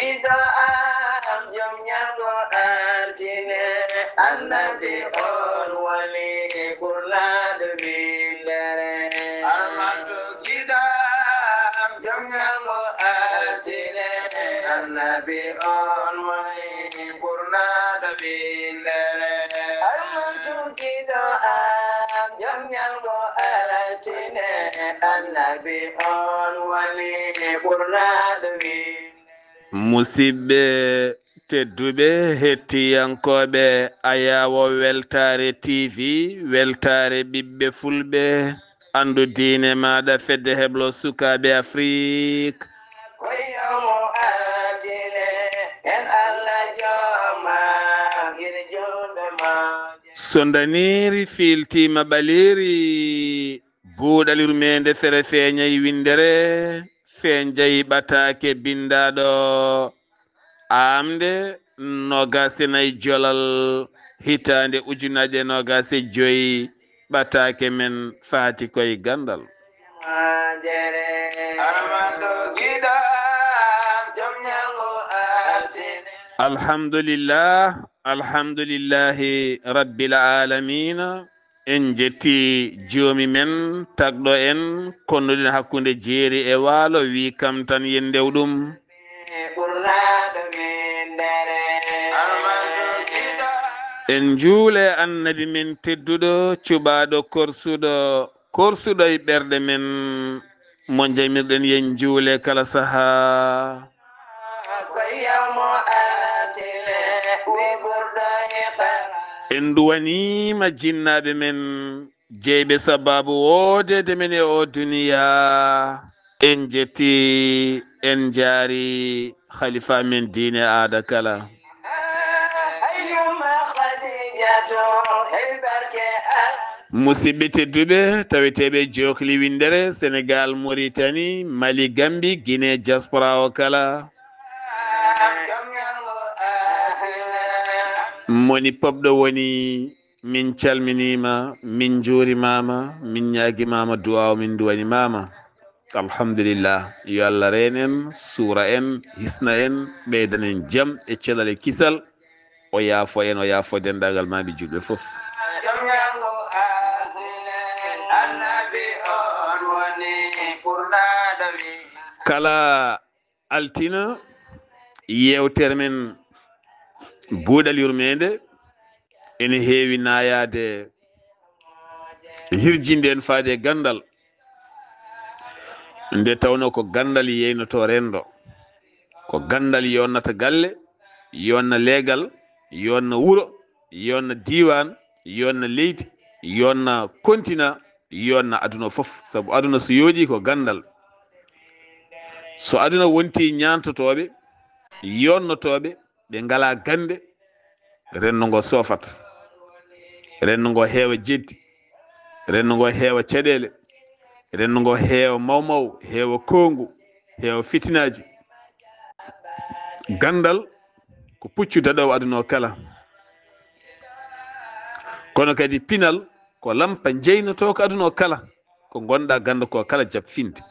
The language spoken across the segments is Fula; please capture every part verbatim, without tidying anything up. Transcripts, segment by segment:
Giɗo am, jom ñalgo altine, annabi on woni ɓurnaɗo windere. Armando giɗo am, jom ñalgo altine, annabi on woni ɓurnaɗo windere. Armando giɗo am, jom ñalgo altine, annabi on woni ɓurnaɗo windere. Musidɓe tedduɓe, hettiyankooɓe Ayaawo Weltaare T V, Weltaare ɓiɓɓe Fulɓe, anndu diine maaɗa, fedde heblo sukaaɓe Afrik. Ko yawmu altine, en Allah jooma, gila juulɓe maaje. So ndaniiri fiiltiima ɓaliiri, buuɗal yurmeende fere feeñay winndere, feeñjay ɓataake binndaaɗo aamde noogaas e nay jolal hitaande ujunaaje noogaas e joy, ɓataake men faati koye ganndal. Alhamdulillah, alhamdulillahi rabbil aalamiina. En njetti joomi men tagɗo en, konnuɗen hakkunde jeeri e waalo, wi kam tan yen ndew ɗum. En njuule annabi men tedduɗo, cuɓaaɗo korsuɗo, korsuɗo e ɓerɗe men, mo njaymirɗen yen njuule kala sahaa. En nduwaniima jinnaaɓe men, jeyɓe sabaabu woodeede men e oo duniyaa. En njetti, en njaari khalifa men diine aada kala. Musidɓe tedduɓe, taweteeɓe Jookli Winndere, Senegaal, Moritani, Mali, Gambi, Gine, diaspora o kala. Moni popɗo woni, min calminiima, min njuurimaama, min ñaagimaama duwaaw, min nduwanimaama. Alhamdulillah. Yo Allah reen en, suura en, hisna en, ɓeydan en jam e cellal e kisal. O yaafo en, o yaafo denndaangal maami juulɓe fof. Kala altina, yeewtere men buuɗal yurmeende ene heewi naayaade, hirjinde en faade e ganndal. Nde tawnoo ko ganndal yeynotoo renndo, ko ganndal yonnata galle, yonna leegal, yonna wuro, yonna diiwaan, yonna leydi, yonna kontina, yonna aduna fof. Sabu aduna so yooɗii ko ganndal. So aduna wontii ñaantotooɓe, yonnotooɓe, ɓe ngalaa gannde, renndo ngo soofat. Renndo ngo heewa jeddi. Renndo ngo heewa caɗeele. Renndo ngo heewa mawmaw, heewa koongu, heewa fitinaaji. Ganndal ko puccu daɗoowo aduna o kala. Kono kadi pinal ko lampa jeynotooka aduna o kala. Ko ngonɗaa ganndo ko kala, jaɓ finde.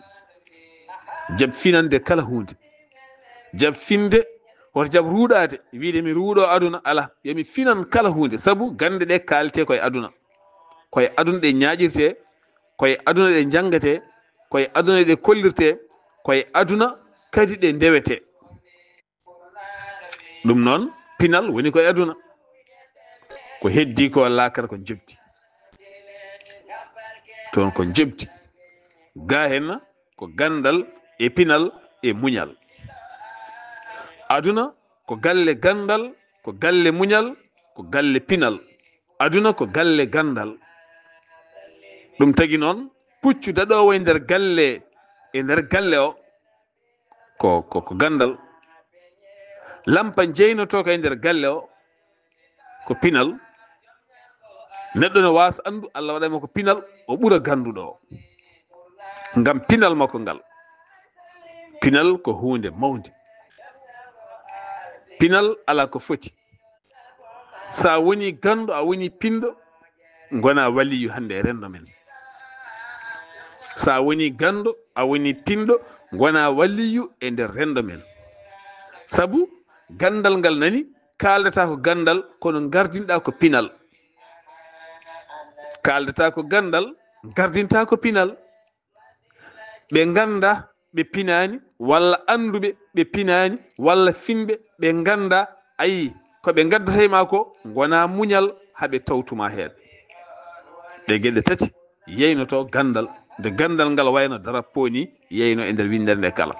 Jaɓ finande kala huunde. Jaɓ finde, woto jaɓ ruuɗaade, wiide mi ruuɗo aduna, alaa. Yo mi finan kala huunde, sabu gannde ɗe kaaletee koye aduna. Koye aduna ɗe ñaaƴirtee, koye aduna ɗe njanngetee, koye aduna ɗe kollirtee, koye aduna kadi ɗe ndewetee. Ɗum noon, pinal woni ko e aduna. Ko heddii ko laakara ko njoɓdi. Toon ko njoɓdi. Gaa heen ko ganndal e pinal e muñal. Aduna ko galle ganndal, ko galle muñal, ko galle pinal. Aduna ko galle ganndal. Ɗum tagi noon, puccu daɗoowo e nder galle, e nder galle o, ko, ko, ko ganndal. Lampa jeynotooka e nder galle o, ko pinal. Neɗɗo ne waasa anndu, Allah waɗa mo ko pinal, o ɓura gannduɗo o. Ngam pinal makko ngal. Pinal ko huunde mawnde. Pinal alaa ko foti. So a woni ganndo, a woni pinɗo, ngona waliyu hannde e renndo men. So a woni ganndo, a woni pinɗo, ngona waliyu e nder renndo men. Sabu ganndal ngal nani, kaaldata ko ganndal, kono ngardinɗa ko pinal. Kaaldata ko ganndal, ngardinta ko pinal. Ɓe ngannda ɓe pinaani, walla annduɓe ɓe pinaani, walla finɓe ɓe ngannda, ayi, ko ɓe ngaddata e maa ko ngona muñal haa ɓe tawtuma heen. Ɗe geɗe tati yeynoto ganndal, nde ganndal ngal wayno drapeau ni yeyno e nder winndere nde kala.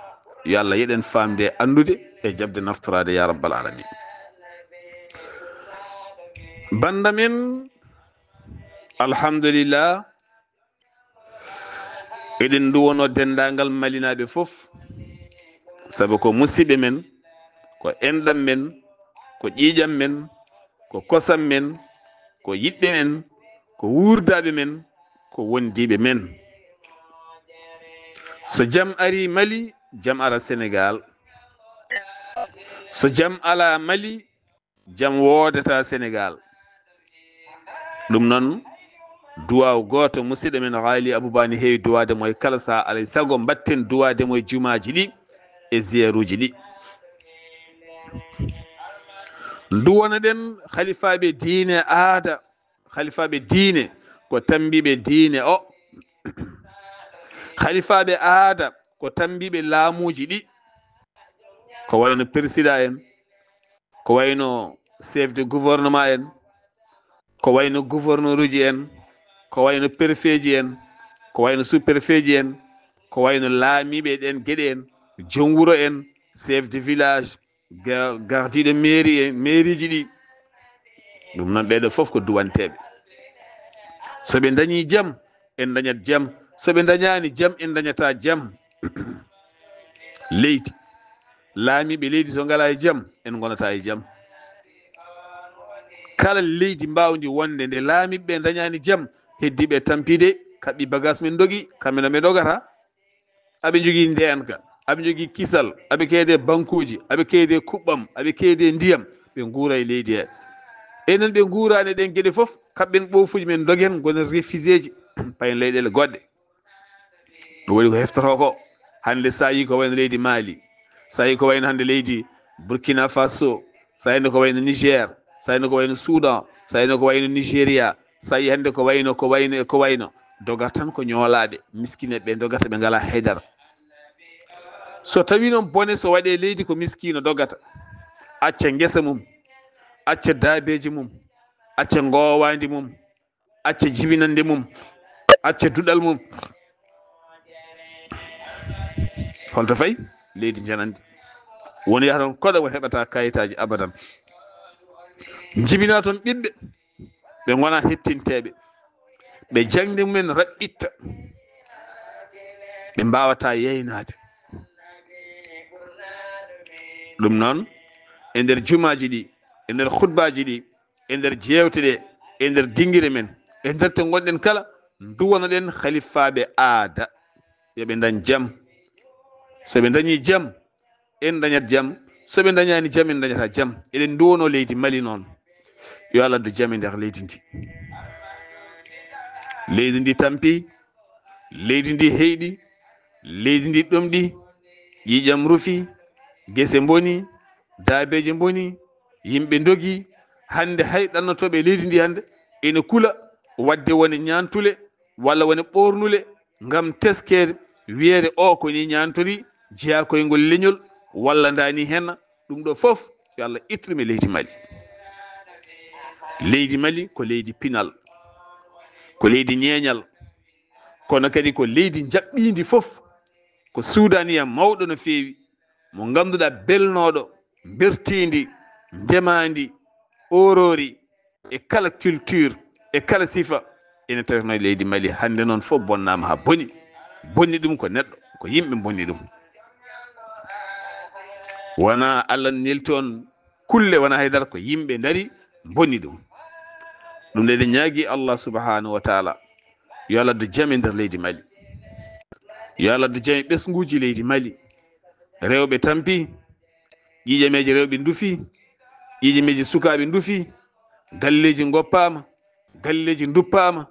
Yo Allah yeɗen faamde e anndude e jaɓde naftoraade ya rabbal alamin. Bannda men, alhamdulillah, eɗen nduwono denndaangal Malinaaɓe fof, sabu ko musiɓɓe men, ko enɗam men, ko ƴiiƴam men, ko kosam men, ko yiɗɓe men, ko wuurdaaɓe men, ko wondiiɓe men. So jam arii Mali, jam ara Senegaal. So jam alaa Mali, jam woodata Senegaal. Ɗum noon, duwaaw gooto, musidɗo men Haali Abuba ne heewi duwaade mo e kala saha, alay sago mbaɗten duwaade mo e jumaaji ɗi e ziyaruuji ɗi. Nduwanaɗen halifaaɓe diine aada, halifaaɓe diine ko tammbiiɓe diine o. Halifaaɓe aada ko tammbiiɓe laamuuji ɗi, ko wayno président en, ko wayno chef de gouvernement en, ko wayno gouverneur uji en, ko wayno préfet ji en, ko wayno sous préfet ji en, ko wayno laamiiɓe ɗen geɗe en, joom wuro en, chef de village, ga-, gardiiɗo mairie en, mairie ji ɗi. Ɗum noon, ɓeeɗo fof ko duwanteeɓe. So ɓe ndañii jam, en ndañat jam. So ɓe ndañaani jam, en ndañata jam. Leydi, laamiiɓe leydi so ngalaa e jam, en ngonata e jam. Kala leydi mbaawndi wonde nde laamiiɓe ɓe ndañaani jam, heddiiɓe tampiide, kaɓɓi bagaas men ndogi, kamɓe no ɓe ndogata. Aɓe njogii ndeenka, aɓe njogii kisal, aɓe keedee bankuuji, aɓe keedee kuɓɓam, aɓe keedee ndiyam, ɓe nguura e leydi he. Enen ɓe nguuraani ɗen geɗe fof, kaɓɓen ɓoofuuji men, ndogen, ngonen refuséeji, payen leyɗeele goɗɗe. Ɗum waɗi ko heftotoo ko. Hannde so a yii ko wayno leydi Mali, so a yii ko wayno hannde leydi Burkina Faso, so a yii hannde ko wayno Niger, so a yii hannde ko wayno Soudan, so a yii hannde ko wayno Nigeria, so a yii hannde ko wayno, ko wayno e ko wayno, dogat tan ko ñoolaaɓe, miskineɓe ɓe dogata, ɓe ngalaa haydara. So tawii noon bone so waɗee leydi, ko miskiino dogata, acca ngesa mum, acca daabeeji mum, acca ngoowaandi mum, acca jibinannde mum, acca duɗal mum. Holto fayi? Leydi njanandi. Woni yaha toon koɗa mo heɓata kayitaaji abadan. Jibina toon ɓiɓɓe, ɓe ngona hettinteeɓe. Ɓe jaŋde mumen raɓɓitta. Ɓe mbaawata yeynaade. Ɗum noon, e nder jumaaji ɗi, e nder khutbaaji ɗi, e nder jeewte ɗe, e nder dingire men, e nder to ngonɗen kala, nduwanoɗen halifaaɓe aada, yo ɓe ndañ jam. So ɓe ndañii jam, en ndañat jam. So ɓe ndañaani jam, en ndañata jam. Eɗen nduwano leydi Mali noon. Yo Allah addu jam e nder leydi ndi. Leydi ndi tampi, leydi ndi heyɗi, leydi ndi ɗomɗi, ƴiiƴam rufi, gese mboni, daabeeje mboni, yimɓe ndogi. Hannde hay ɗannotooɓe leydi ndi hannde ene kula waɗde wone ñaantule walla wone ɓoornule ngam teskeede, wiyeede o ko ni ñaantori, jeyaa koye ngol leñol walla ndaa ni henna. Ɗum ɗo fof, yo Allah ittu ɗum e leydi Mali. Leydi Mali ko leydi pinal, ko leydi ñeeñal, kono kadi ko leydi njaɓɓiindi fof. Ko suudaaniya mawɗo no feewi, mo ngannduɗaa belnooɗo, bertiindi, ndemaandi, ooroori, e kala culture, e kala sifa, ene tawnoo e leydi Mali. Hannde noon fof bonnaama haa boni. Bonni ɗum ko neɗɗo, ko yimɓe bonni ɗum. Wonaa Allah nelti on kulle, wonaa haydara, ko yimɓe ndari bonni ɗum. Ɗum ɗo eɗen ñaagi Allah subhanahu wa taala, yo Allah addu jam e nder leydi Mali. Yo Allah addu jam e ɓesnguuji leydi Mali. Rewɓe tampi, ƴiiƴameeji rewɓe ndufi, ƴiiƴameeji sukaaɓe ndufi, galleeji ngoppaama, galleeji nduppaama,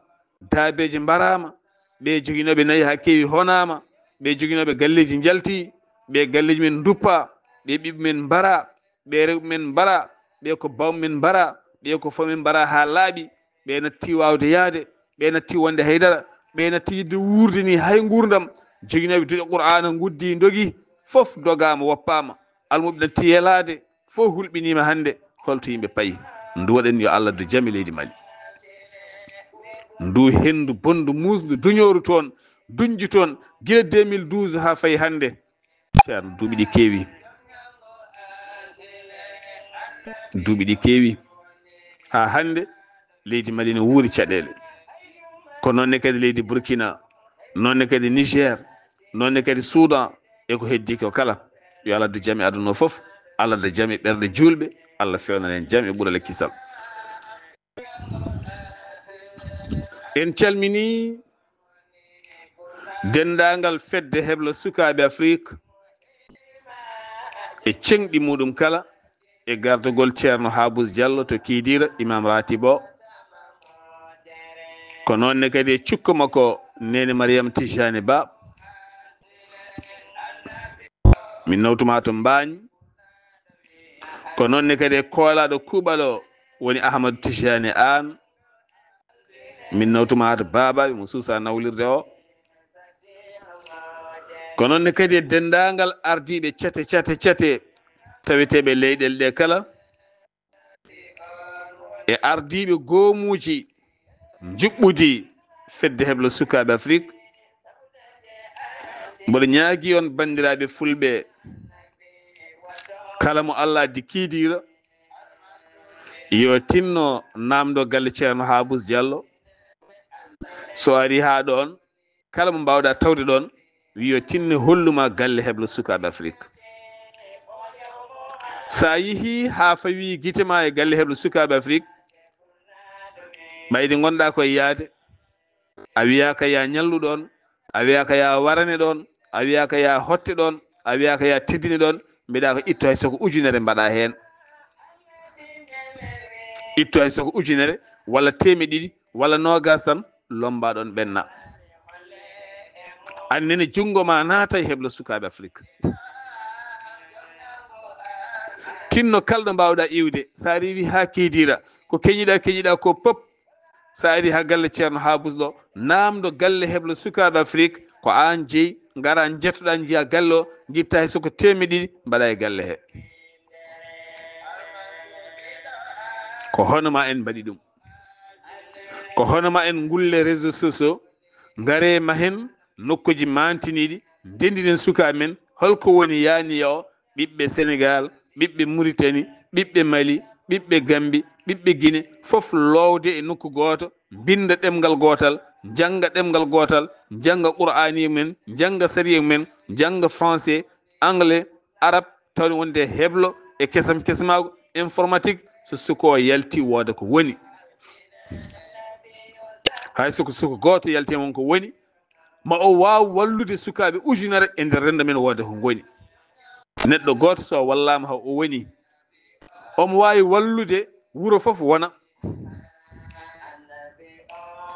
daabeeji mbaraama, ɓe joginooɓe nayi haa keewi honaama, ɓe joginooɓe galleeji njalti, ɓe galleeji men nduppa, ɓe ɓiɓɓe men mbara, ɓe rewɓe men mbara, ɓe ko baw men mbara, ɓe ko fo men mbara haa laaɓi, ɓe natti waawde yahde, ɓe natti wonde haydara, ɓe natti yiɗde wuurde ni hay nguurndam, joginooɓe duɗe Qur'aana nguddi ndogi, fof dogaama woppaama, almuɓe natti yelaade, fof hulɓiniima hannde, holto yimɓe payi? Nduwoɗen yo Allah du jam e leydi Mali. Ndu henndu bonndu muusndu duñooru toon, duñju toon, gila deux mille douze haa fayi hannde. Ceerno, duuɓi ɗi keewi. Duuɓi ɗi keewi. Haa hannde, leydi Mali ne wuuri caɗeele. Ko noon ne kadi leydi Burkina, noon ne kadi Niger, noon ne kadi Soudan, e ko heddi ko kala. Yo Allah du jam e aduna o fof, Allah du jam e ɓerɗe juulɓe, Allah fewnan en jam e ɓural e kisal. En calmini denndaangal fedde heblo sukaaɓe Afrik e ceŋɗi muɗum kala, e gardugol Ceerno Habous Diallo to Kidira, Imam Ratib o. Ko noon ne kadi e cukko makko, Neene Mariam Tijani Ba. Min nawtuma to Mbaañ. Ko noon ne kadi e koolaaɗo kuuɓal o woni Ahmadu Tijani Aan. Min nawtuma haa to baabaaɓe mo suusa nawlirde o. Ko noon ne kadi e denndaangal ardiiɓe cate, cate, cate, taweteeɓe leyɗeele ɗe kala, e ardiiɓe goomuuji njuɓɓudi fedde heblo sukaaɓe Afrik. Mboɗo ñaagii on, banndiraaɓe fulɓe, kala mo Allah addi Kidira, yo tinno naamndo galle Ceerno Habous Diallo. So ari haa ɗoon, kala mo mbaawɗa tawde ɗoon, wi yo tinno holluma galle heblo sukaaɓe Afrik. So a yehii haa fawi gite ma e galle heblo sukaaɓe Afrik, ɓayde ngonɗa ko e yahde, a wiyaaka ya ñallu ɗoon, a wiyaaka ya warane ɗoon, a wiyaaka ya hotte ɗoon, a wiyaaka ya teddine ɗoon, mbiɗa ko itto hay soko ujunere mbaɗa heen. Itto hay soko ujunere, walla teemeɗe ɗiɗi, walla noogas tan, lomba ɗoon ɓenna. Annene junngo ma naata e heblo sukaaɓe Afrik. Tinno kala ɗo mbaawɗa iwde, so a rewi haa Kidira, ko keñiɗa, keñiɗa ko pop, so a ari haa galle Ceerno Habous ɗo, naamndo galle heblo sukaaɓe Afrik, ko aan jeyi, ngara njettoɗa, njiya galle o, ngitta hay soko teemeɗe ɗiɗi, mbaɗa e galle he. Ko hono ma en mbaɗi ɗum. Ko hono ma en ngulle réseaux sociaux, ngare ma hen nokkuuji maantiniiɗi, ndenndinen sukaaɓe men, holko woni yaaniya o, ɓiɓɓe Senegaal, ɓiɓɓe Muritani, ɓiɓɓe Mali, ɓiɓɓe Gambi, ɓiɓɓe Gine, fof loowde e nokku gooto, mbinnda ɗemngal gootal, njannga ɗemngal gootal, njannga Qur'aaniya mum en, njannga sariya mum en, njannga français, anglais, arab, tawde wonde heblo e kesam kesamaagu, informatique, so suko o yalti wooda ko woni. Hay so ko suko gooto yalti e mon ko woni, ma o waaw wallude sukaaɓe ujunere e nder renndo men wooda ko ngoni. Neɗɗo gooto so wallaama haa o woni, omo waawi wallude wuro fof wona.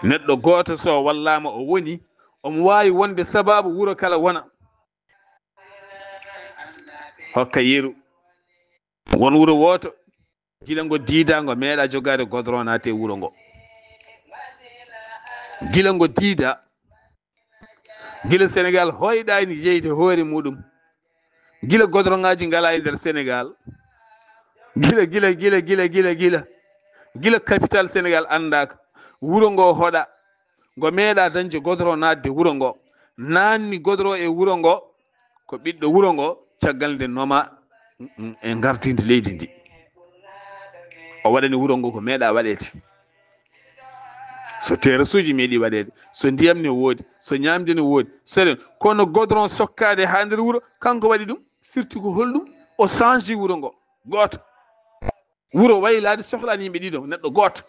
Neɗɗo gooto so wallaama o woni, omo waawi wonde sabaabu wuro kala wona. Hokka yeru. Won wuro wooto, gila ngo diida, ngo meeɗa jogaade godron naate wuro ngo. Gila ngo diida, gila Senegaal hoyɗaani jeyde hoore muɗum, gila godroŋaaji ngalaa e nder Senegaal, gila, gila, gila, gila, gila, gila, gila capital Senegaal anndaaka, wuro ngo hoɗa, ngo meeɗa dañde godron naatde wuro ngo, naanni godron e wuro ngo, ko ɓiɗɗo wuro ngo, caggal nde noma e ngardinde leydi ndi. O waɗani wuro ngo ko meeɗa waɗeede. So terasuuji meeɗi waɗeede, so ndiyam ne woodi, so ñaamde ne woodi, so eɗen, kono godron sokkaade haa nder wuro, kanko waɗi ɗum, firti ko holɗum? O change wuro ngo, gooto. Wuro waylaade sohlaani yimɓe ɗiɗo, neɗɗo gooto.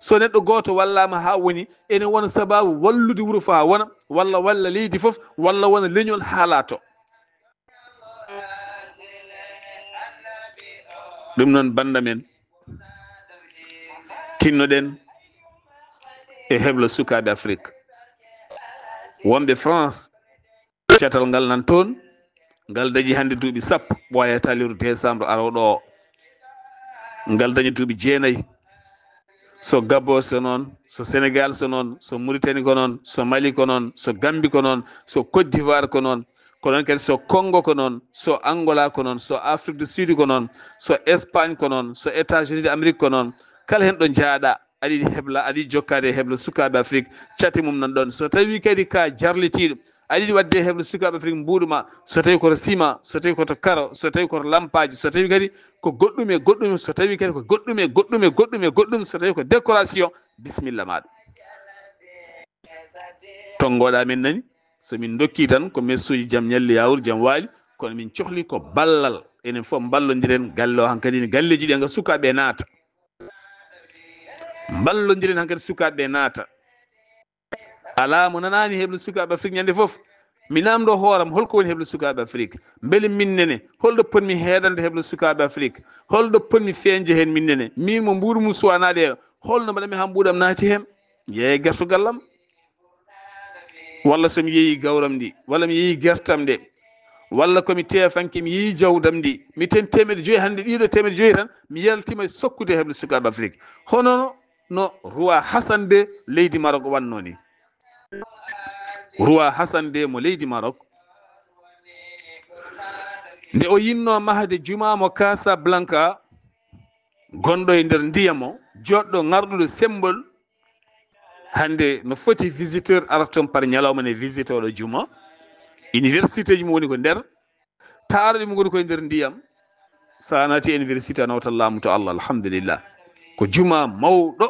So neɗɗo gooto wallaama haa woni, ene wona sabaabu wallude wuro faa wona, walla walla leydi fof, walla wona leñol haa laato. Ɗum noon, bannda men, tinnoɗen e heblo sukaaɓe Afrik. Wonɓe France, catal ngal nan toon, Ngal dañi hannde duuɓi sappo, ɓooyata lewru décembre arooɗo o. Ngal dañi duuɓi jeenayi. So Gabon so noon, so Sénégal so noon, so Mauritanie ko noon, so Mali ko noon, so Gambie ko noon, so Côte d'Ivoire ko noon, ko noon kadi so Congo ko noon, so Angola ko noon, so Afrique du Sud ko noon, so Espagne ko noon, so États-Unis d'Amérique ko noon. Kala heen ɗo njaaɗa, aɗa yiɗi hebla, aɗa yiɗi jokkaade e hebla sukaaɓe Afrique, cate mum nan ɗoon. So tawii kadi ka jarlitiiɗo, aɗa yiɗi waɗde hebla sukaaɓe Afrique mbuuɗu ma, so tawii koto sima, so tawii koto karo, so tawii koto lampaaji, so tawii kadi ko goɗɗum e goɗɗum, so tawii kadi ko goɗɗum e goɗɗum e goɗɗum e goɗɗum, so tawii ko décoration, bisimilla maaɗa. Tonngoɗa min nani, so min dokki tan ko messuuji jam ñalli yaawur, jam waali, kono min cohli ko ballal. Enen fof mballondiren galle o, hankadi ne galleeji ɗi nga sukaaɓe naata. Mballondiren hankadi sukaaɓe naata. Alaa mo nanaani heblo sukaaɓe Afrik ñande fof. Mi naamndo hooram, holko woni heblo sukaaɓe Afrik? Mbele min nene, holɗo potmi heedande heblo sukaaɓe Afrik? Holɗo potmi feeñde heen min nene? Min mo mbuuɗu mum suwanaade, holno mbaɗami haa mbuuɗam naati heen? Yeeya gertogallam. Walla so mi yeeyi gawram ndi, walla mi yeeyi gertam nde, walla ko mi teefanke, mi yeeyi jawdam ndi, mi ten teemeɗe joyi hannde, ɗiɗo teemeɗe joyi tan, mi yaltima e sokkude heblo sukaaɓe Afrik. Hono no Roi Hassan deux leydi Maroc wannoo ni. Roi Hassan deux mo leydi Maroc, nde o yinnoo mahde juma mo Casablanca, gonɗo e nder ndiyam o, joɗɗo ŋarɗuɗo sembol, hannde no foti visiteur ara toon par ñalawma ne visite oɗo juma. Université ji mum woni ko nder, taaraɗi mum woni koye nder ndiyam. So a naati université a nawtat laamu to Allah, alhamdulillah. Ko juma mawɗo,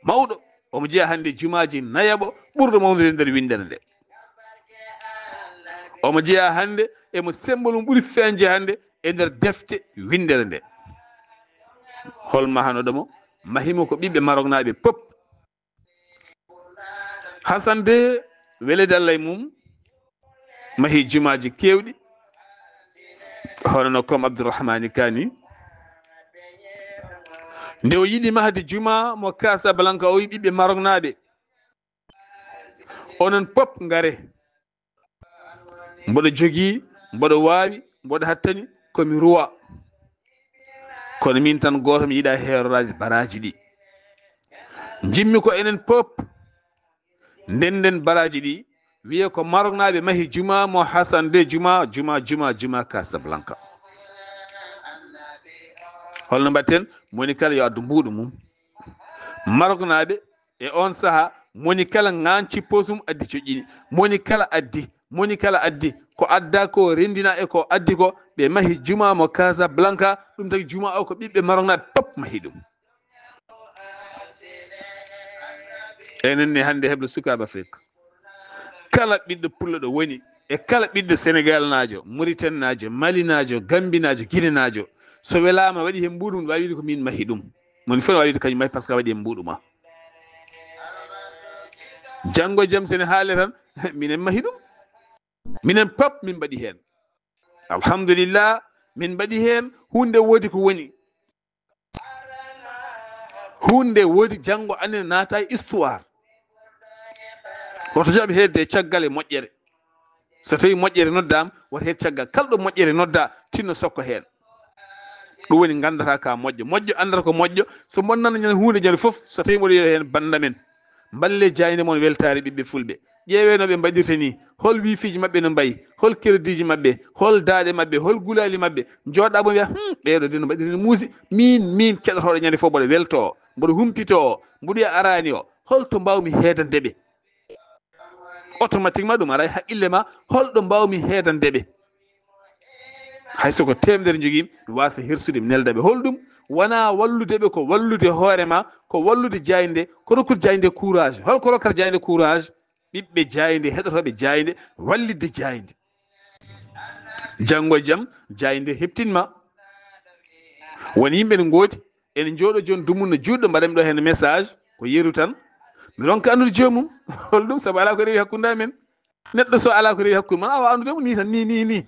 mawɗo. Omo jeyaa hannde jumaaji nayaɓo ɓurɗo mawnude nder winndere nde. Omo jeyaa hannde emo sembol mum ɓuri feeñde hannde e nder defte winndere nde. Hol mahanoɗo mo? Mahimo ko ɓiɓɓe Maroknaaɓe pop. Hassan deux, weleede Allah e mum, mahi jumaaji keewɗi, hono no Kom Abdourahmani Kani. Nde o yiɗi mahde juma mo Casablanca, o wi ɓiɓɓe Maroknaaɓe, onon pop ngare. Mboɗo jogii, mboɗo waawi, mboɗo hattani, ko mi ruwa. Kono min tan gooto mi yiɗa heeroraade baraaji ɗi. Njimmi ko enen pop ndenden baraaji ɗi, wiye ko Maroknaaɓe mahi juma mo Hassan deux, juma, juma, juma, juma Casablanca. Holno mbaɗten? Moni kala yo addu mbuuɗu mum. Maroknaaɓe e on saha, moni kala ŋaanci poosum addi coƴƴini. Moni kala addi, moni kala addi. Ko adda ko, renndina e ko addi ko, ɓe mahi juma mo Casablanca, ɗum tagi juma o ko ɓiɓɓe Maroknaaɓe pop mahi ɗum. Enen ne hannde heblo sukaaɓe Afrik. Kala ɓiɗɗo pullo ɗo woni, e kala ɓiɗɗo Senegalnaajo, Mauritannaajo, Malinaajo, Gambinaajo, Guinenaajo, so welaama waɗi heen mbuuɗu mum, waawi wiide ko min mahi ɗum. Moni fof ne waawi wiide kañum mahi, par ce que a waɗi heen mbuuɗu ma. Janngo e jam, so ne haale tan, minen mahi ɗum. Minen pop min mbaɗi heen. Alhamdulillah, min mbaɗi heen huunde, woodi ko woni. Huunde woodi, janngo anen naata e histoire. Woto jaɓ heedde caggal e moƴƴere. So tawi moƴƴere noddaama, woto heed caggal. Kala ɗo moƴƴere nodda, tinno sokko heen. Ɗum woni nganndata ka moƴƴo. Moƴƴo anndata ko moƴƴo. So mon nana ñande huunde ñande fof, so tawi mboɗo yiya heen bannda men. Mballe jaaynde mon weltaare ɓiɓɓe fulɓe. Ƴeewee no ɓe mbaɗirta ni. Hol wiifiiji maɓɓe no mbayi? Hol kerediiji maɓɓe? Hol daaɗe maɓɓe? Hol gulaali maɓɓe? Njooɗa mo wiya, "Hmm, ɓeeɗo de no mbaɗiri no muusi." Miin, miin keɗotooɗo ñande fof mboɗo weltoo, mboɗo humpitoo, mboɗo wiya, "Araani o, hol to mbaawmi heedande ɓe?" Automatiquement ɗum ara e haqqille ma, "Hol ɗo mbaawmi heedande ɓe?" Hay so ko teemedere njogii, mi waasa hersude, mi nelda ɓe. Hol ɗum? Wonaa wallude ɓe, ko wallude hoore ma, ko wallude jaaynde, ko rokkude jaaynde courage. Hol ko rokkata jaaynde courage? Ɓiɓɓe jaaynde, heɗotooɓe jaaynde, wallitde jaaynde. Janngo e jam, jaaynde heptin ma. Won yimɓe ne ngoodi, ene njooɗo jooni dumunna juutɗo, mbaɗa mi ɗo heen message, ko yeru tan. Mi ronka anndude joomum. Hol ɗum? Sabu alaa ko rewi hakkunde amen. Neɗɗo so alaa ko rewi hakkunde mon, a waawaa anndude mo nii tan, nii, nii, nii.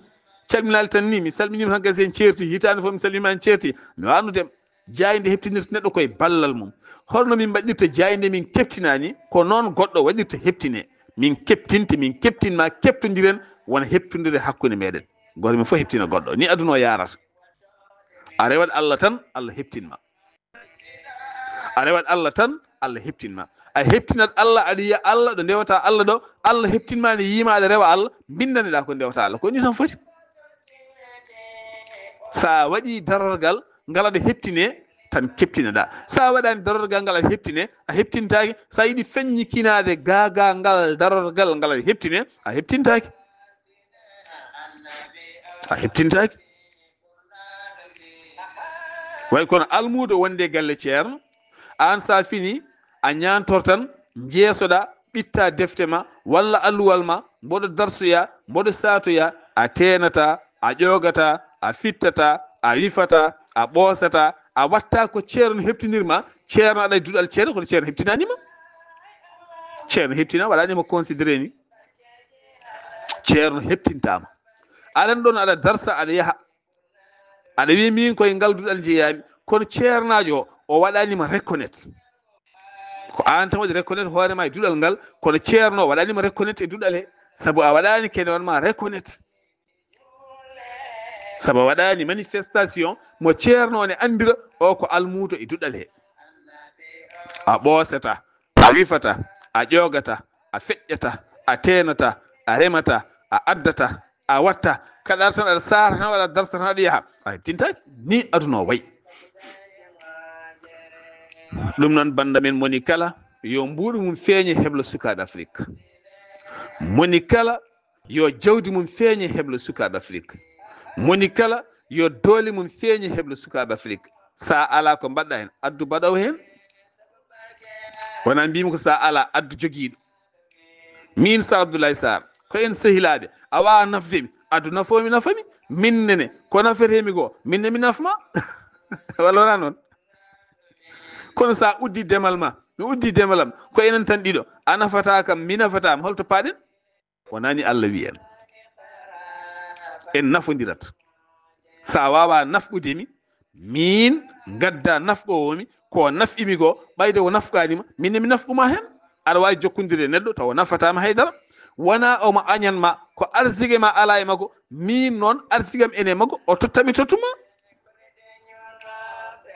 Calminaali tan nii, mi salminiima tan, gasi en ceerti, hitaande fof mi salminiima en ceerti. Mi waawaa anndude mo. Jaaynde heptinirta neɗɗo koye ballal mum. Holno min mbaɗirta jaaynde min keptinaani? Ko noon goɗɗo waɗirta heptine. Min keptinte, min keptin ma, keptondiren, wona heptondire hakkunde meɗen. Gooto men fof heɓtina goɗɗo. Ni aduna o yaarata. A rewat Allah tan, Allah heɓtin ma. A rewat Allah tan, Allah heɓtin ma. A heɓtinat Allah, aɗa yiya Allah ɗo ndewata Allah ɗo, Allah heɓtin ma, ne yiima aɗa rewa Allah, mbindaneɗa ko ndewata Allah. Ko ni tan foti. Sa waɗi darorgal ngal, aɗa heɓtine tan keɓtinoɗa. Sa waɗani darorgal ngal, aɗa heɓtine, a heɓtintaki. Sa yiɗi feññikinaade gaagangal darorgal ngal, aɗa heɓtine, a heɓtintaki. A heɓtintaki. Way kono almuudo wonde galle ceerno, aan sa fini, a ñaantor tan, jeesoɗa, ɓitta defte ma, walla alluwal ma, mboɗo darsoya, mboɗo saatoya, a teenata, a ƴoogata, a fittata, a wifata, a ɓoosata, a watta ko ceerno heɓtinirma, ceerno aɗa e duɗal ceerno, kono ceerno heɓtinanima. Ceerno heɓtina, waɗanima considéré ni. Ceerno heɓtintama. Aɗan ɗon aɗa darsa, aɗa yaha. Aɗa wiya min koye ngal duɗal jeeyami, kono ceernaajo o, o waɗanima reconnaître. Ko aan tan waɗi reconnaître hoore ma e duɗal ngal, kono ceerno o waɗanima reconnaître e duɗal he, sabu a waɗani kene on ma reconnaître. Sabu a waɗani manifestation mo ceerno o ne anndira o ko almuudo e duɗal he. A ɓoosata, a wifata, a ƴoogata, a feƴƴata, a teenata, a remata, a addata, a watta, kaɗa tan aɗa saara tan, waɗa darsa tan, aɗa yaha. A heɓtintaki, ni aduna o wayi. Ɗum noon, bannda men moni kala, yo mbuuɗu mum feeñe heblo sukaaɓe Afrik. Moni kala, yo jawdi mum feeñe heblo sukaaɓe Afrik. Moni kala, yo doole mum feeñe heblo sukaaɓe Afrik. Sa ala ko mbaɗɗa heen, addu baɗowo heen. Wona mbimi ko sa ala, addu jogiiɗo. Min sa Abdoulaye Sarr, ko en sehilaaɓe, a waawa nafde mi, addu nafoomi, nafa mi. Min nene, ko nafetee mi ko, min ne mi nafma. Walla wona noon? Kono sa uddi demal ma, mi uddi demalam, ko enen tan ɗiɗo, a nafata kam, mi nafata ma, holto paɗen? Wonani Allah wi en. En nafondirat. Sa wawa nafɗude mi, min gadda nafɗowo mi, ko nafɗimi ko, ɓayde o nafɗanima, min ne mi nafɗuma hen. Aɗa wawi jokkodire e neɗɗo tawa nafatama haydara. Wona omo añan ma, ko arsike ma ala e makko, min noon arsikam ene makko, o tottami tottuma.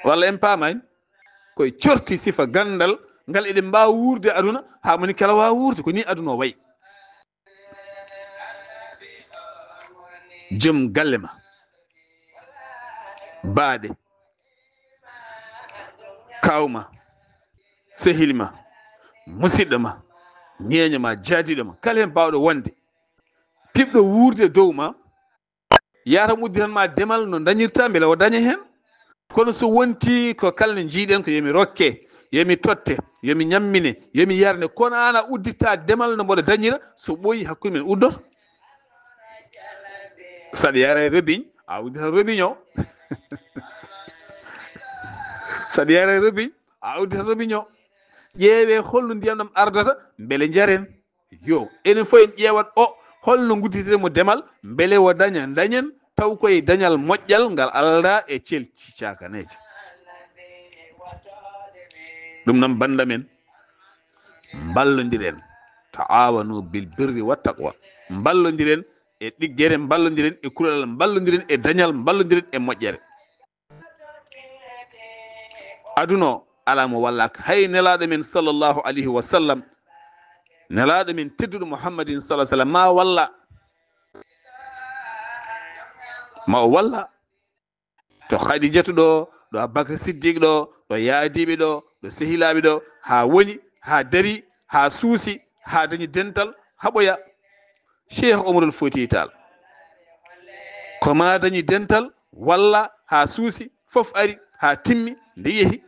Walla en paamani? Koye corti sifa gandal ngal eɗen mbawa wuurde aduna, ha moni kala wawa wuurde, ko ni aduna o wayi. Joom galle ma, baade, kawma, sehil ma, musidɗo ma, ñeeño ma, jaadiɗo ma, kala hen bawɗo wonde, piɓɗo wuurde dow ma, yaram udditan ma demal no dañirta, beele o daña hen. Kono so wonti ko kala ne jiiɗen ko yomi rokke, yomi totte, yomi ñammine, yomi yarne, kono an a udditta demal no mboɗo dañira, so ɓooyi hakkunde men uddoto. Saɗa yara e robiñ, a udditan robiñ o. Saɗa yara e robiñ, a udditan robiñ o. Ƴeewe holno ndiyam ɗam ardata, beele jaren. Yo, enen fof en ƴeewat o, holno ngudditirten mo demal, beele o daña, dañen, taw koye dañal moƴƴal ngal aldaa e celci cakaneeje. Ɗum noon, bannda men, mballondiren, taawanu bil birri wa taqwa. Mballondiren e ɗiggere, mballondiren e kulolal, mballondiren e dañal, mballondiren e moƴƴere. Aduna o, alaa mo wallaaka. Hay Nelaaɗo men, sallallahu alayhi wa sallam, Nelaaɗo men tedduɗo Muhammadin, sallallahu alayhi wa sallam, ma walla. Ma o walla. To Khadijatu ɗo, ɗo Abubakar Siddiq ɗo, ɗo yaadiiɓe ɗo, ɗo sehilaaɓe ɗo, haa woni, haa dari, haa suusi, haa dañi dental, haɓoya. Cheikh Omarul Fouti Tall. Ko ma dañi dental, walla haa suusi, fof ari, haa timmi, nde yehi.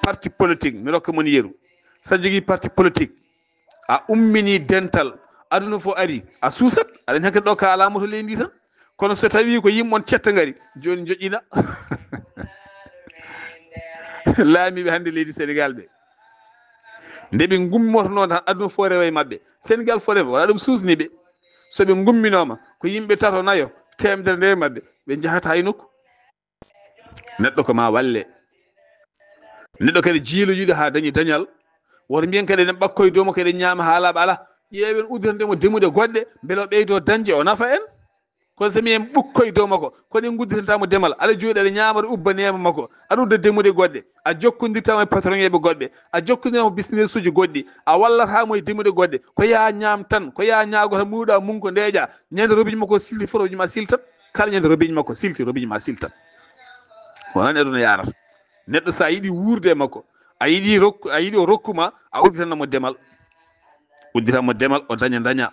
Parti politique, mi rokka mon yeru. Sa jogii parti politique, a ummini dental, aduna fof ari, a suusat, aɗa hakkadi ɗo ka alaa moto leydi ndi tan. Kono so tawi ko yimɓe mon cetta ngari, jooni joƴƴina. Laamiiɓe hannde leydi Sénégal ɓe, nde ɓe ngummotonoo tan, aduna fof rewa e maɓɓe. Sénégal fof rewa, wala ɗum suusni ɓe. So ɓe ngumminaama, ko yimɓe tato, nayo, teemedere nde maɓɓe, ɓe njahata hay nokku. Neɗɗo ko ma walle. Neɗɗo kadi jiiloyiiɗo haa dañi dañal. Woto mbiyen kadi eɗen ɓakkoye dow makko, eɗen ñaama haa laaɓa, alaa. Ƴeewen udditande mo demuɗe goɗɗe, mbele o ɓeydo dañde, o nafa en. Kono so mi en ɓukkoy dow makko, kono en ngudditanta mo demal. Aɗa jooɗi, aɗa ñaama, aɗa ubba neema makko. Aɗa udda demuɗe goɗɗe. A jokkondirta mo e patron eɓe goɗɓe. A jokkondirta mo business uji goɗɗi. A wallata mo e demuɗe goɗɗe. Ko yaa ñaam tan, ko yaa ñaago tan, muuɗa mum ko ndeeƴa. Ñande robiñ makko silti fof, robiñ ma siltat. Kala ñande robiñ makko silti, robiñ ma siltat. Ko noon aduna yaarata. Neɗɗo so a yiɗi wuurde e makko, a yiɗi rokku, a yiɗi o rokku ma, a udditan mo demal. Udditan mo demal, o daña, daña.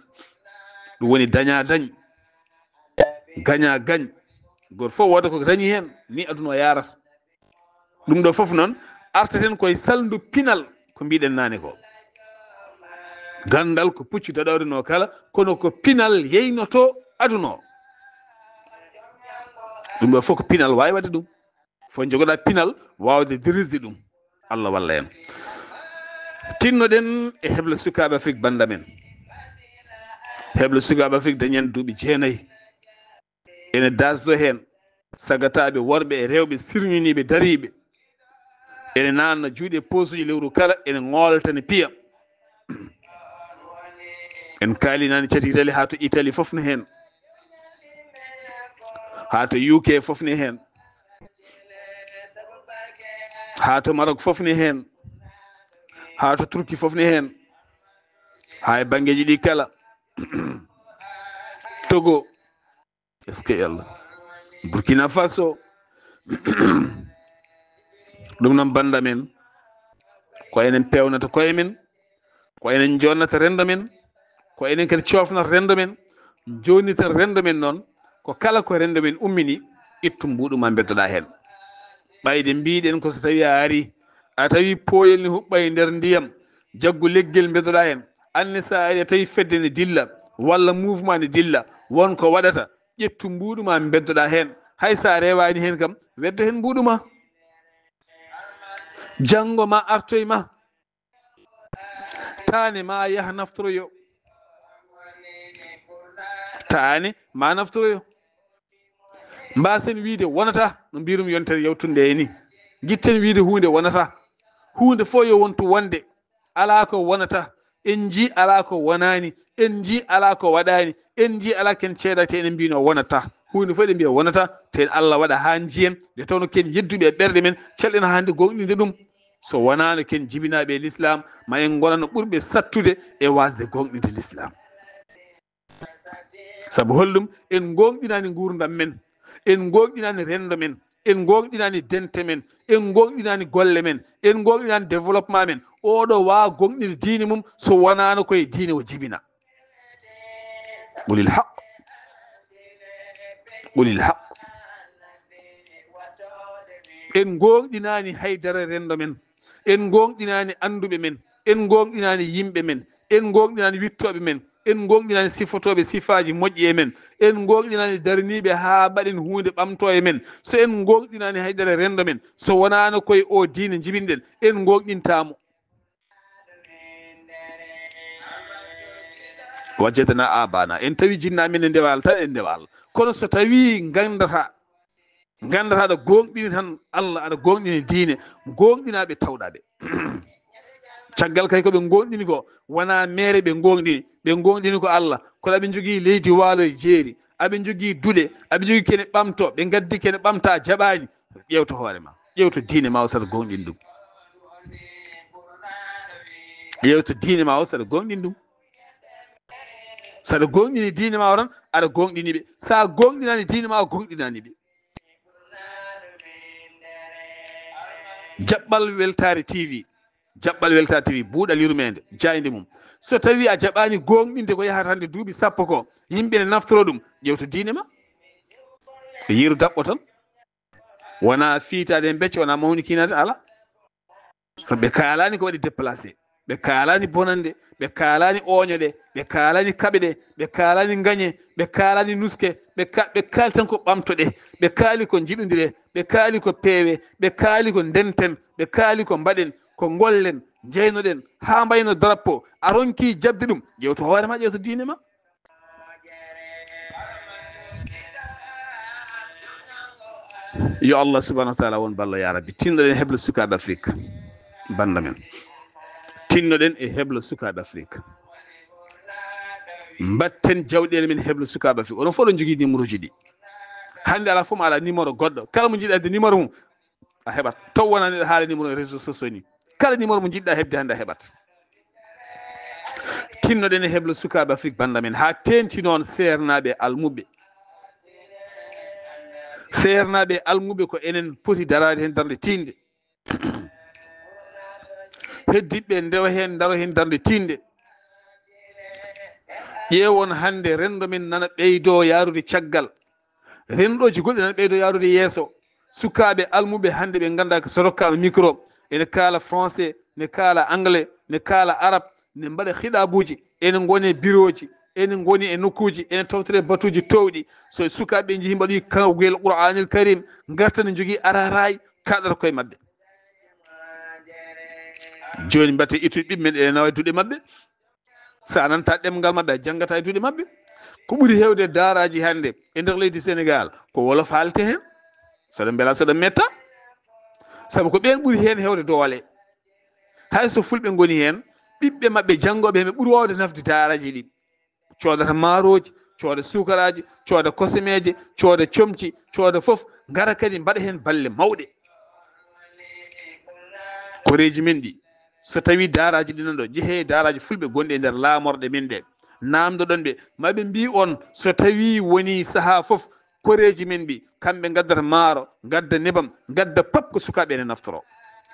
Ɗum woni daña, dañ. Gaña, gañ. Gooto fof wooda ko dañi heen, ni aduna o yaarata. Ɗum ɗo fof noon, artaten koye salndu pinal, ko mbiɗen naane ko. Ganndal ko puccu daɗoore no kala, kono ko pinal yeynoto aduna o. Ɗum ɗo fof ko pinal waawi waɗde ɗum. Fof jogoɗa pinal waawde dirisde ɗum. Allah walla en. Tinnoɗen e heblo sukaaɓe Afrik bannda men. Heblo sukaaɓe Afrik dañen duuɓi jeenayi. Ene dasdo heen sagataaɓe worɓe e rewɓe sirñiniiɓe dariiɓe. Ene naanna juuɗe poosuji lewru kala, ene ngoolta, ne piya. En kaalinaani cati Italie haa to Italie fof ne heen. Haa to U K fof ne heen. Haa to Maroc fof ne heen. Haa to Turki fof ne heen. Haa e banngeeji ɗi kala. Togo. Est-ce que Allah? Burkina Faso. Ɗum noon bannda men, ko enen peewnata koye men, ko enen jonnata renndo men, ko enen kadi coofnata renndo men, jonnita renndo men noon, ko kala ko renndo men ummini, ittu mbuuɗu ma mbeddoɗa heen. Ɓayde mbiɗen ko so tawi a ari, a tawi pooyel ne huɓɓa e nder ndiyam, jaggu leggel mbeddoɗa heen. Anne so a ari a tawi fedde ne dilla, walla mouvement ne dilla, won ko waɗata, ƴettu mbuuɗu ma mbeddoɗa heen. Hay so a rewaani heen kam, weddo heen mbuuɗu ma. Janngo ma artoy ma. Taane ma yaha naftoroyo. Taane ma naftoroyo. Mbasen wiide wonata, no mbirum yontere yawtunde e ni. Gitten wiide huunde wonata. Huunde fof yo wontu wonde. Alaa ko wonata. En njii alaa ko wonaani. En njii alaa ko waɗaani. En njii alaa ken ceedaaki, te enen mbino wonata. Huunde fof eɗen mbiya wonata, te Allah waɗa haa njiyen, nde tawno ken yedduɓe e ɓerɗe men, calɗen haa hannde gooŋɗinde ɗum. So wonaano ken jibinaaɓe e Lislaam, ma en ngonano ɓurɓe sattude e waasde gooŋɗinde Lislaam. Sabu holɗum? En gooŋɗinaani nguurndam men, en gooŋɗinaani renndo men, en gooŋɗinaani dente men, en gooŋɗinaani golle men, en gooŋɗinaani développement men. Oɗo waawa gooŋɗinde diine mum so wonaano ko e diine o jibina. Qulil haq. Qulil haq. En gooŋɗinaani haydara renndo men. En gooŋɗinaani annduɓe men. En gooŋɗinaani yimɓe men. En gooŋɗinaani wittooɓe men. En gooŋɗinaani sifotooɓe sifaaji moƴƴi e men. En gooŋɗinaani daraniiɓe haa mbaɗen huunde ɓamtoo e men. So en gooŋɗinaani haydara renndo men, so wonaano ko e o diine njibinɗen, en gooŋɗintaa mo. Wajjatana abana. En tawi jinna men e ndewal tan, en ndewal. Kono so tawi nganndata, nganndata aɗa gooŋɗini tan Allah, aɗa gooŋɗini diine, gooŋɗinaaɓe tawɗaaɓe. Caggal kay ko ɓe gooŋɗini ko, wonaa meere ɓe gooŋɗini, ɓe gooŋɗini ko Allah. Kono aɓe njogii leydi waalo e jeeri, aɓe njogii duɗe, aɓe njogii kene ɓamto, ɓe ngaddi kene ɓamta, jaɓaani. Ƴeewto hoore ma, ƴeewto diine ma o, saɗa gooŋɗini ɗum. Ƴeewto diine ma o, saɗa gooŋɗini ɗum. Saɗa gooŋɗini diine ma o tan, aɗa gooŋɗini ɓe. Sa gooŋɗinaani diine ma o, gooŋɗinaani ɓe. Jaɓɓal Weltaare T V. Jaɓɓal Weltaare T V, buuɗal yurmeende, jaaynde mum. So tawi a jaɓaani gooŋɗinde ko yahata hannde duuɓi sappo ko, yimɓe ne naftoro ɗum, ƴeewto diine ma. Yeru daɓɓo tan. Wona fiitaade e becce, wona mawnikinaade, ala. Sabu ɓe kaalaani ko waɗi déplacé. Ɓe kaalaani bonannde, ɓe kaalaani ooño ɗe, ɓe kaalaani kaɓe ɗe, ɓe kaalaani ngañe, ɓe kaalaani nuske, ɓe ka-, ɓe kaali tan ko ɓamto ɗe, ɓe kaali ko njiɗondire, ɓe kaali ko peewe, ɓe kaali ko ndenten, ɓe kaali ko mbaɗen, ko ngollen, njeynoɗen, haa mbayno drapeau, a ronki jaɓde ɗum, ƴeewto hoore ma, ƴeewto diine ma. Yo Allah subhanahu wa taala won ballo ya rabbi. Tinnoɗen heblo sukaaɓe Afrique. Bannda men. Tinnoɗen e heblo sukaaɓe Afrique. Mbatten jawɗeele men heblo sukaaɓe Afrik. Onon fof ɗon jogii numéro ji ɗi. Hannde alaa fof mo alaa numéro goɗɗo. Kala mo njiɗa adde numéro mum, a heɓat. Taw wonaa neɗɗo haala numéro e réseaux sociaux ni. Kala numéro mo njiɗɗa heɓde hannde a heɓat. Tinnoɗen e heblo sukaaɓe Afrik bannda men, haa teenti noon seernaaɓe almuɓɓe. Seernaaɓe almuɓe ko enen poti daraade heen darnde tiinde. Heddiɓɓe ndewa heen, ndaro heen darnde tiinde. Ƴeewon hannde renndo men nana ɓeydoo yaarude caggal. Renndooji goɗɗi nana ɓeydoo yaarude yeeso. Sukaaɓe almuɓe hannde ɓe nganndaa ko so rokkaama micro, ene kaala français, ne kaala anglais, ne kaala arab, ne mbaɗa hiɗaabuuji, ene ngoni e birooji, ene ngoni e nokkuuji, ene tawtore batuuji toowɗi. So sukaaɓe njii mbaɗi kawgel Qur'aanil Karim, ngarta ne njogii araaraay, kaɗata koye maɓɓe. Jooni mbaɗte ittude ɓiɓɓe men ene nawa e duɗe maɓɓe. So a nanta ɗemngal maɓɓe, a janngata e duɗe maɓɓe. Ko ɓuri heewde daaraaji hannde e nder leydi Senegaal, ko wolof haalte heen. Soɗo mbela, soɗo metta. Sabu ko ɓeen ɓuri heen heewde doole. Hay so fulɓe ngoni heen, ɓiɓɓe maɓɓe janngooɓe heen ɓe ɓuri waawde nafde daaraaji ɗi. Coodata maarooji, cooda suukaraaji, cooda kosemeeje, cooda comci, cooda fof, ngara kadi mbaɗa heen balle mawɗe. Koreeji men ɗi, so tawii daaraaji ɗi nan ɗo, njehee daaraaji fulɓe gonɗi e nder laamorɗe men ɗe, naamndoɗon ɓe, ma ɓe mbii on, so tawii wonii sahaa fof, koreeji men ɗi, kamɓe ngaddata maaro, ngadda nebam, ngadda pap ko sukaaɓe ene naftoro.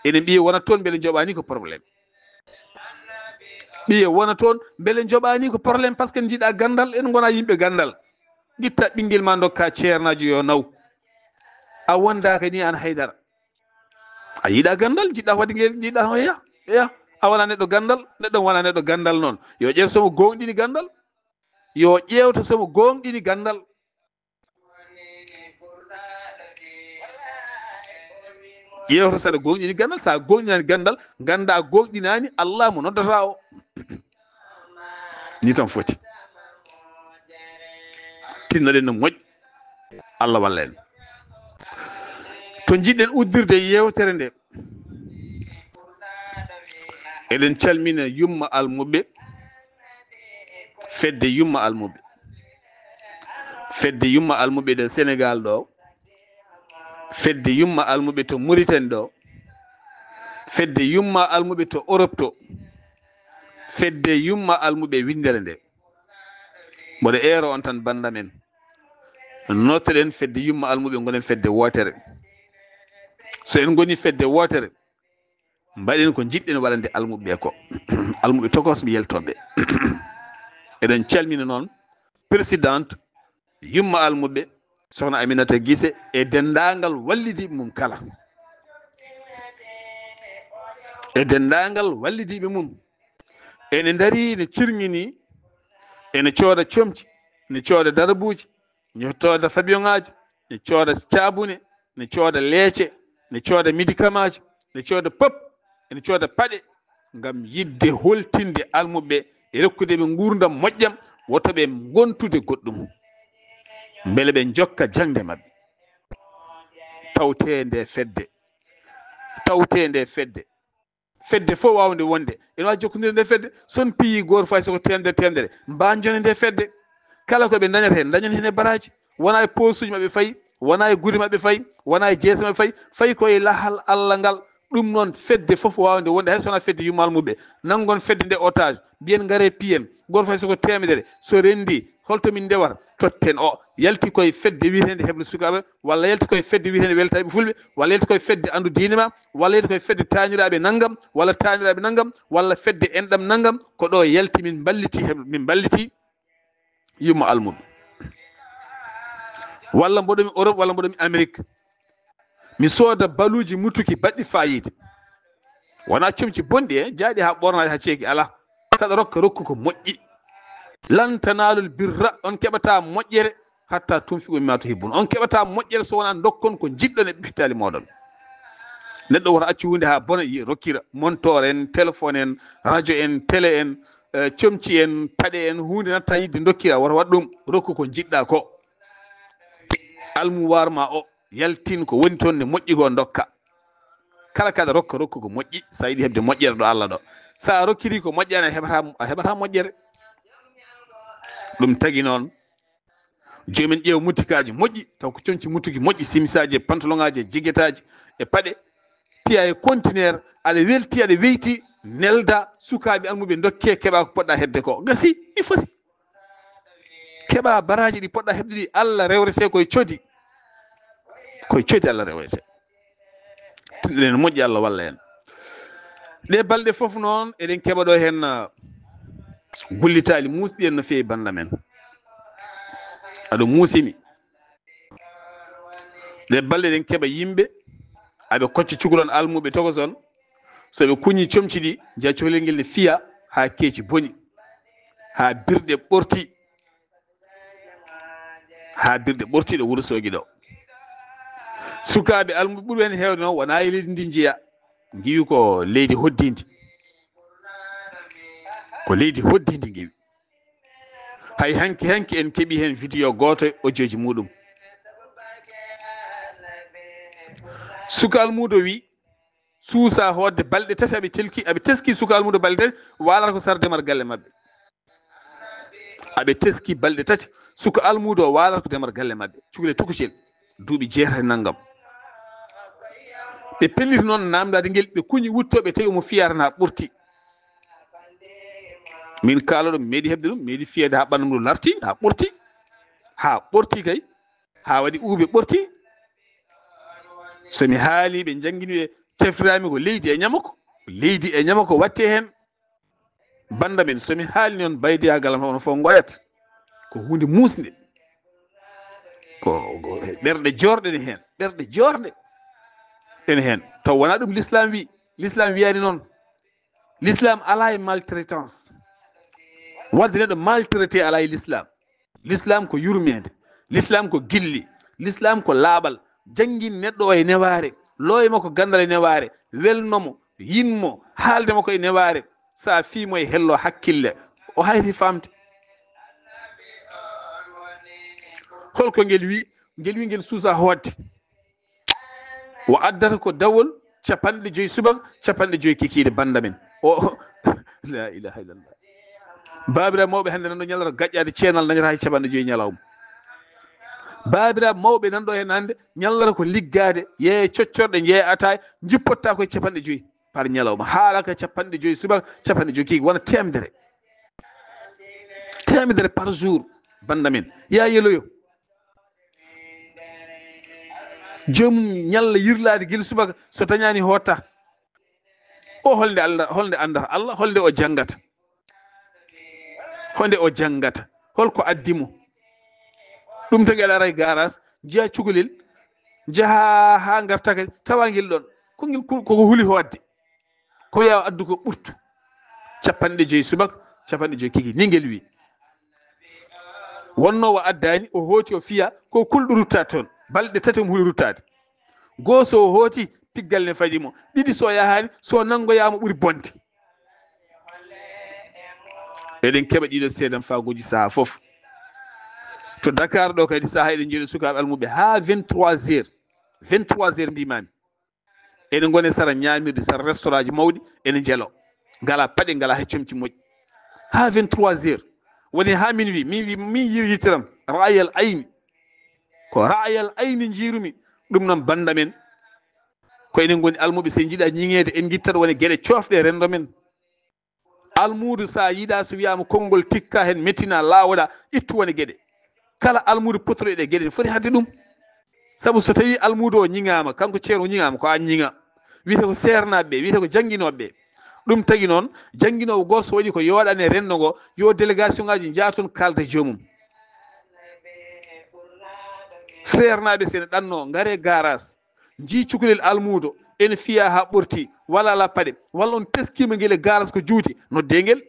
Ene mbiye wona toon mbele njoɓaani ko problème. Ɓiye wona toon, mbele njoɓaani ko problème, parce que njiɗa ganndal, en ngona yimɓe ganndal. Ngitta ɓinngel ma, ndokka ceernaajo yo naw. A wondaaka ni aan haydara. A yiɗa ganndal, njiɗɗa waɗde ngel, njiɗɗa hoya. Ya, a wona neɗɗo ganndal, neɗɗo wona neɗɗo ganndal noon. Yo ƴeew so mo gooŋɗini ganndal. Yo ƴeewto so mo gooŋɗini ganndal. Ƴeewto saɗa gooŋɗini ganndal, so a gooŋɗinani ganndal, ngannda a gooŋɗinani Allah mo noddata o. Ni tan foti. Tinnoɗen no moƴƴi. Allah walla en. To njiɗɗen uddirde yeewtere nde, eɗen calmina yumma almuɓɓe, fedde yumma almuɓɓe. Fedde yumma almuɓɓe ɗo Senegaal ɗo, fedde yumma almuɓɓe to Muritani ɗo, fedde yumma almuɓɓe to Europe to, fedde yumma almuɓɓe winndere nde. Mboɗo eero on tan, bannda men. Nootoɗen fedde yumma almuɓɓe, ngonen fedde wootere. So en ngoni fedde wootere, mbaɗen ko njiɗɗen waɗande almuɓɓe ko. Almuɓɓe tokos, mi yeltooɓe. Eɗen calmina noon présidente yumma almuɓɓe, Sokhna Aminata Guissé, e denndaangal wallidiiɓe mum kala. E denndaangal wallidiiɓe mum. Ene ndarii, ne cirŋinii, ene cooda comci, ne cooda darabuuji, ne cooda fabiyoŋaaji, ne cooda caabune, ne cooda leece, ne cooda médicamentji, ne cooda pop, ene cooda paɗe, ngam yiɗde holtinde almuɓɓe e rokkude ɓe nguurndam moƴƴam, woto ɓe ngontude goɗɗum. Mbele ɓe njokka jaŋde maɓɓe. Tawtee nde fedde. Tawtee nde fedde. Fedde fof waawnde wonde, ene waawi jokkondirde nde fedde. So on piyi gooto fay so ko teemedere teemedere, mbaanjone nde fedde. Kala ko ɓe ndañata heen, ndañon heen e baraaji. Wonaa e poosuuji maɓɓe fayi, wonaa e gude maɓɓe fayi, wonaa e jeese maɓɓe fayi, fayi ko e lahal Allah ngal. Ɗum noon, fedde fof waawnde wonde, hay so wonaa fedde yumma almuɓɓe, nanngon fedde nde otage, mbiyen ngaree piyen, gooto fay so ko teemedere, so renndii, holto min ndewata? Totten o, yalti koye fedde wiyeteende Heblo Sukaaɓe, walla yalti koye fedde wiyeteende Weltayɓe Fulɓe, walla yalti koye fedde Anndu Diine Ma, walla yalti koye fedde Taaniraaɓe nanngam, walla Taaniraaɓe nanngam, walla fedde enɗam nanngam, ko ɗo yalti min mballiti, heb-, min mballiti yumma almuɓɓe. Walla mboɗo mi Europe, walla mboɗo mi Amérique. Mi sooda baluuji mutuki baɗɗi faayiida. Wonaa comci bonɗi, e jaaɗi haa ɓornaaɗi haa ceeki, alaa. Saɗa rokka, rokku ko moƴƴi. Lan tanaalul birra, on keɓataa moƴƴere, hattaa tunfiqu mimmaa tuhibbun. On keɓataa moƴƴere so wonaa ndokkon ko njiɗɗon e ɓiɓɓe taali mooɗon. Neɗɗo woto accu huunde haa bona, yi-, rokkira. Montoor en, téléphone en, radio en, télé en, eh, comci en, paɗe en, huunde natta yiɗde ndokkira, woto waɗ ɗum. Rokku ko njiɗɗaa ko. Almuwaar ma o, yaltin ko woni toon ne moƴƴi ko, ndokka. Kala kaɗa rokka, rokku ko moƴƴi, so a yiɗi heɓde moƴƴere ɗo Allah ɗo. So a rokkiri ko moƴƴaani, a heɓataa, a heɓataa moƴƴere. Ɗum tagi noon, joomen ƴeewa mutikaaji moƴƴi, taw ko coñci mutuki moƴƴi, simisaaji e pantoloŋaaji e jigetaaji e paɗe, piya e kontineer, aɗa welti, aɗa weyti, nelda sukaaɓe almuɓe, ndokke, keɓa ko poɗɗa heɓde ko. Gasi, mi foti. Keɓa baraaji ɗi poɗɗa heɓde ɗi, Allah rewrete koye codi. Koye codi Allah rewrete. Tinɗen moƴƴi, Allah walla en. Ɗe balɗe fof noon, eɗen keɓa ɗo heen, ah, gullitaali muusɗi en no feewi bannda men. Aɗo muusini. Ɗe balɗe eɗen keɓa yimɓe, aɓe kocca cukalon almuɓe tokoson, so ɓe kuñi comci ɗi, njiya cukalel ngel ne fiya haa keeci boni, haa birɗe ɓorti, haa birɗe ɓorti ɗo Wuro Soogi ɗo. Sukaaɓe almuɓe ɓurɓe heen heewde noon, wonaa e leydi ndi njiya, ngiwi ko leydi hoddindi. Ko leydi hoddindi ngiwi. Hay hanki hanki en keɓi heen video gooto e audio ji muɗum. Suka almuudo wi, suusa hoodde balɗe tati aɓe telki, aɓe teski suka almuudo balɗe tati, waalata ko sara demal galle maɓɓe. Aɓe teski balɗe tati, suka almuudo o waalata ko demal galle maɓɓe. Cukalel tokosel, duuɓi jeetati nanngam. Ɓe pelliti noon naamndaade ngel, ɓe kuñi wutto, ɓe tawi omo fiya tan haa ɓurti. Min kaaloɗo, mi meeɗi heɓde ɗum, mi meeɗi fiyeede haa ɓanndu ndu larti, haa ɓurti, haa ɓurti kay, haa waɗi uube ɓurti. So mi haali, ɓe njanngini ɓe, cafrirami ko leydi e ñamako, leydi e ñamako watte heen. Bannda men, so mi haali noon, baydiyaagal am, hono fof ngoyat. Ko huunde muusnde. Ko, ko ɓerɗe joorɗe ne heen, ɓerɗe joorɗe ene heen. Taw wonaa ɗum l'islam wi, l'islam wiyaani noon. L'islam alaa e maltraitance. Waɗde neɗɗo maltraité alaa e l'islam. L'islam ko yurmeende. L'islam ko gilli. L'islam ko laaɓal. Janngin neɗɗo o e newaare. Looyma ko ganndal e newaare. Welno mo, yin mo, haalde mo ko e newaare. Sa fii mo e hello hakkille, o hayti faamde. Holko ngel wi? Ngel wi ngel suusa hoodde. O addata ko dawol capanɗe joyi subaka, capanɗe joyi kikiiɗe bannda men. O, la ilaha illallah. Baabiraaɓe mawɓe hannde nan ɗo ñalata gaƴƴaade ceenal dañata hay capanɗe joyi ñalawma. Baabiraaɓe mawɓe nan ɗo heen hannde ñalata ko liggaade, yeeye coccorɗe, njeeya ataaya, njippotta koye capanɗe joyi par ñalawma. Haala ka capanɗe joyi subaka, capanɗe joyi kikiiɗe, wona teemedere. Teemedere par jour, bannda men. Ya yeloyo. Joomum ñalla yirlaade gila subaka, so dañaani hotta. O holnde Allah, holnde anndata Allah, holnde o janngata? Holnde o janngata? Holko addi mo? Ɗum tagi aɗa ara e garas, njiya cukalel, njaha haa ngarta kadi, tawa ngel ɗon. Ko ngel, ko, koko huli hoodde. Ko wiya o addu ko ɓurtu. Capanɗe joyi subaka, capanɗe joyi kikiiɗe. Ni ngel wi. Wonno o addaani, o hooti o fiya, ko kulɗo rutta toon. Balɗe tati omo huli ruttaade. Goo so o hooti, piggal ne fadi mo. Ɗiɗi so o yahaani, so o nanngoyaama ɓuri bonde. Eɗen keɓa ɗiɗo seedan fagooji saha fof. To Dakar ɗo kadi saha eɗen jooɗi sukaaɓe almuɓe haa vingt-trois heures. Vingt-trois heures mbimami. Ene ngone sara ñaamirde, sara restaurant ji mawɗi, ene njelo. Ngala paɗe, ngala hay comci moƴƴi. Haa vingt-trois heures. Woni haa min wi, min wi, min yir yittiram. Ra'ayal ayni. Ko ra'ayal ayni njiirumi. Ɗum noon bannda men. Ko enen ngoni almuɓe, so en njiɗa ñiŋeede, en ngittat wone geɗe coofɗe renndo men. Almuudo, so a yiɗa, so wiyaama konngol tikka heen, mettina, laawoɗa, ittu wone geɗe. Kala almuudo potuɗo e ɗe geɗe, ne foti haɗde ɗum. Sabu so tawii almuudo o ñiŋaama, kanko ceerno o ñiŋaama, ko aan ñiŋa. Wiyete ko seernaaɓe ɓe, wiyete ko jannginooɓe ɓe. Ɗum tagi noon, jannginoowo gooto so waɗi ko yooɗani e renndo ngo, yo délégation ngaaji njaha toon kaalda e joomum. Seernaaɓe so ene ɗanno, ngare garas. Njii cukalel almuudo ene fiya haa ɓorti, walla alaa paɗe, walla on teskiima ngel e garas ko juuti, noddee ngel,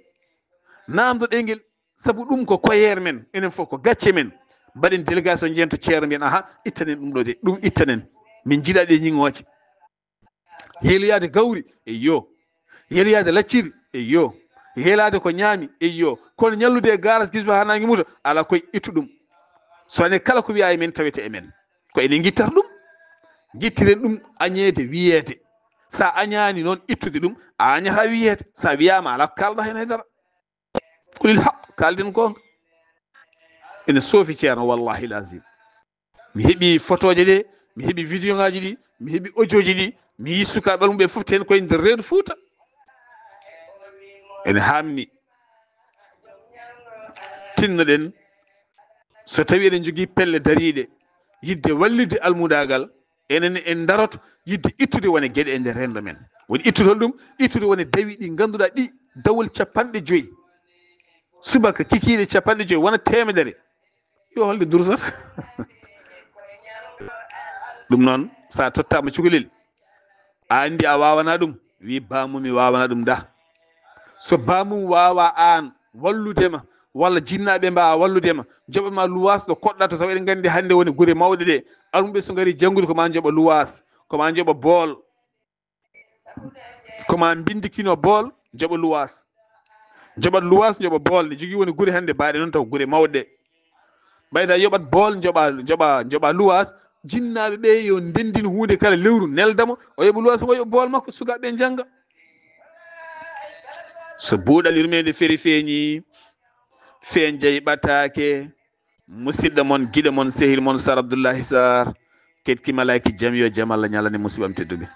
naamndoɗee ngel, sabu ɗum ko koyeer men, enen fof ko gacce men. Mbaɗen délégation, njehen to ceerno, mbiyen, aha, ittanen ɗum ɗo de, ɗum ittanen. Min njiɗa ɗe ñiŋooje. Yeloyaade gawri, eyyo. Yeloyaade lacciri, eyyo. Yeelaade ko ñaami, eyyo. Kono ñallude e garas, gis ba haa naange muta, alaa, koye ittu ɗum. So ne kala ko wiyaa e men, tawete e men. Ko enen ngittata ɗum. Ngittiren ɗum añeede wiyeede. So a añaani noon ittude ɗum, a añataa wiyeede. So a wiyaama, alaa ko kaalɗaa heen hay dara. Qulil haq, kaalden goonga. Ene soofi, Ceerno, wallahi lazim. Mi heɓi fotooje ɗe, mi heɓi vidéo ngaji ɗi, mi heɓi audio ji ɗi, mi yi sukaaɓe almuɓe fof ten koye nder reedu Fuuta. Ene haamni tinnoɗen, so tawi eɗen jogii pelle dariiɗe yidde wallitde almudaagal, enen en daroto yidde ittude wone geɗe e nder renndo men. Woni ittude hol ɗum? Ittude wone dawi ɗi ngannduɗaa ɗi dawol capanɗe joyi. Subaka kikiiɗe capanɗe joyi, wona teemedere. Yo holde dursata. Ɗum noon, so a tottaama cukalel, a anndi a waawanaa ɗum, wi baamum mi waawanaa ɗum da. So baamum waawa aan wallude ma, walla jinnaaɓe mbaawa wallude ma, njoɓa ma luwaas ɗo koɗɗa to, sabu eɗen nganndi hannde woni gure mawɗe ɗe. Almuɓe so ngari janngude ko ma njoɓa luwaas, ko ma njoɓa bool, ko ma mbinndi kino bool, njoɓa luwaas. Njoɓat luwaas, njoɓa bool, ne jogii woni gure hannde baaɗe noon taw gure mawɗe. Ɓayda yoɓat bool, njoɓa, njoɓa, njoɓa luwaas, jinnaaɓe ɓe yo ndenndin huunde kala lewru, nelda mo, o yoɓa luwaas, o yoɓa bool makko, sukaaɓe ɓe njannga. So buuɗal yurmeende feri feeñi, feen jey ɓataake, musidɗo mon, giɗo mon, sehil mon, Sar Abdullahi Sar, ketki malaaki jam, yo jam Allah ñalane musiɓam tedduɓe.